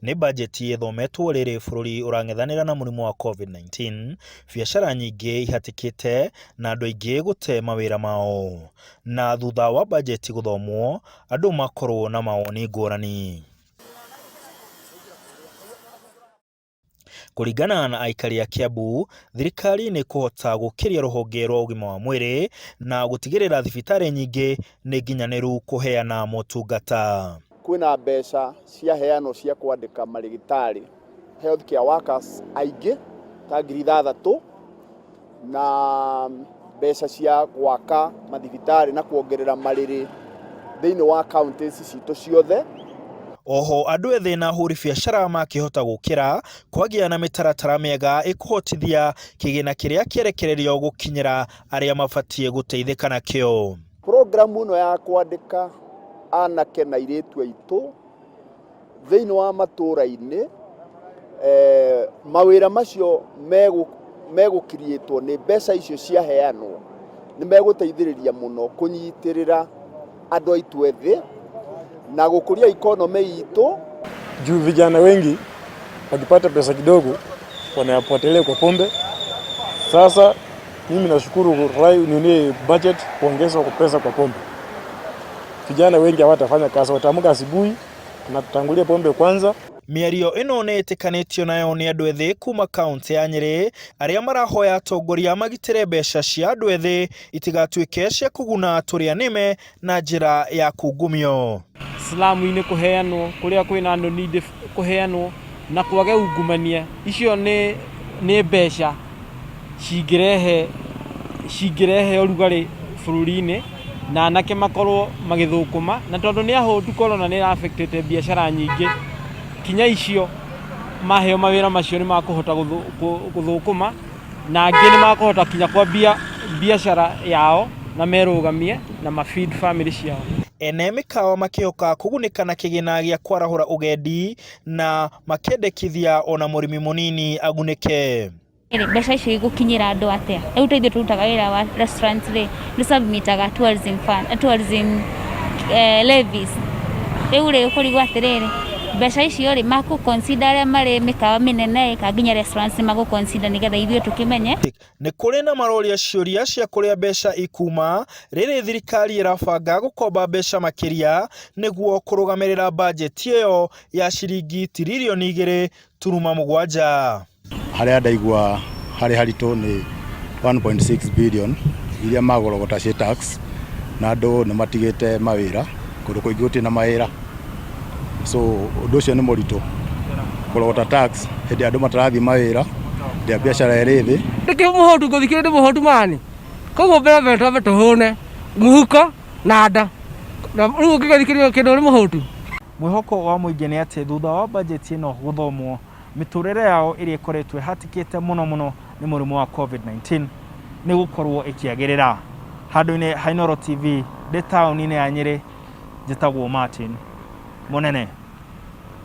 Nĩ bajeti ĩthometwo rĩrĩ bũrũri ũrang'ethanĩra na mũrimũ wa Covid-19, biacara nyingĩ ihatĩkĩte na andũ aingĩ gũte mawĩra mao. Na thutha wa bajeti gũthomwo, andũ makorwo na mawoni ngũrani. Kũringana na aikari a Kiambu, thirikari nĩ ĩkũhota gũkĩria rũhonge rwa ũgima wa mwĩrĩ na gũtigĩrĩra thibitarĩ nyingĩ nĩ nginyanĩru kũheana motungata. Kwĩna mbeca ciaheanwo cia kwandĩka marĩgĩtarĩ, health care workers aingĩ ta 6000 na mbeca cia gwaka mathibitarĩ na kuongerera marĩrĩ thĩinĩ wa counties citũ ciothe. Oho andũ ethĩ na ahũri biacara makĩhota gũkĩra kwagĩa na mĩtaratara mĩega ĩkũhotithia kĩgĩna kĩrĩa kĩerekererio gũkinyĩra arĩa mabatiĩ gũteithĩka nakĩo. Programu ĩno ya kwandĩka anake na airĩtu aitũ thĩinĩ wa matũra-inĩ, mawĩra macio megũkiriĩtwo nĩ mbeca icio ciaheanwo, nĩ megũteithĩrĩria mũno kũnyitĩrĩra andũ aitũ ethĩ na gũkũria economy itũ. Juu vijana wengi wakipata pesa kidogo wanayapotelea kwa pombe. Sasa mimi nashukuru rai nini budget kuongezwa kwa pesa kwa pombe. Vijana wengi hawatafanya kazi, wataamka asubuhi na tutangulie pombe kwanza. Mĩario ĩno nĩ ĩtĩkanĩtio nayo nĩ andũ ethĩ kuma kaũntĩ ya Nyĩrĩ arĩa marahoya atongoria magitĩre mbeca cia andũ ethĩ itigatuĩke cia kũguna tũrĩa nĩme na njĩra ya kungumio. Slum-inĩ kũheanwo, kũrĩa kwĩna andũ needy kũheanwo na kwage ungumania. Icio nĩ nĩ mbeca cingĩrehe cingĩrehe ũrugarĩ bũrũri-inĩ na anake makorwo magĩthũkũma, na tondũ nĩ ahũtu corona nĩ ĩra affect biacara nyingĩ, kinya icio maheo mawĩra macio nĩ makũhota gũthũkũma na angĩ nĩ makũhota kinya kwambia biacara yao na merũgamie na ma feed family ciao. Ene mĩkawa makĩhoka kũgunĩka na kĩgĩna gĩa kwarahũra ũgendi na makendekithia ona mũrĩmi mũnini agunĩke. Mbeca icio igũkinyĩra andũ atĩa? Rĩu ta ithuĩ tũrutaga wĩra wa restaurant rĩ, nĩ submitaga tourism fund, tourism levies. Rĩu rĩ, ũkũrigwo atĩrĩrĩ, mbeca icio rĩ, makũ consider arĩa marĩ mĩkawa mĩnene ĩ, kana nginya restaurants nĩ magũ consider nĩgetha ithuĩ tũkĩmenye. Nĩ kũrĩ na maroria ciũria cia kũrĩa mbeca ikuma rĩrĩ thirikari ĩrabanga gũkomba mbeca makĩria nĩguo kũrũgamĩrĩra bajeti ĩyo ya ciringi tiririoni 2.7. Harĩa ndaigua harĩ haritũ nĩ 1.6 billion iria magũrogota ciĩ tax na andũ nĩ matigĩte mawĩra kũndũ kũingĩ gũtirĩ na mawĩra, so ũndũ ũcio nĩ mũritũ kũrogota tax hĩndĩ ĩrĩa andũ matarathiĩ mawĩra, hĩndĩ ĩrĩa biacara ĩrĩ thĩ. Ndĩkĩ mũhũtu ngũthikĩrĩria ndĩ mũhũtu mani koguo mbere mbere twambe tũhũne mũhuko na nda na rĩu ũngĩgathikĩrĩria kĩndũ ũrĩ mũhũtu. Mwĩhoko wa mũingĩ nĩ atĩ thutha wa bajeti ĩno gũthomwo, mĩtũrĩre yao ĩrĩa ĩkoretwo ĩhatĩkĩte mũno mũno nĩ mũrimũ wa Covid-19 nĩ gũkorwo ĩkĩagĩrĩra. Handũ-inĩ ha Inooro TV ndĩ taũni-inĩ ya Nyĩrĩ, njĩtagwo Martin Mũnene.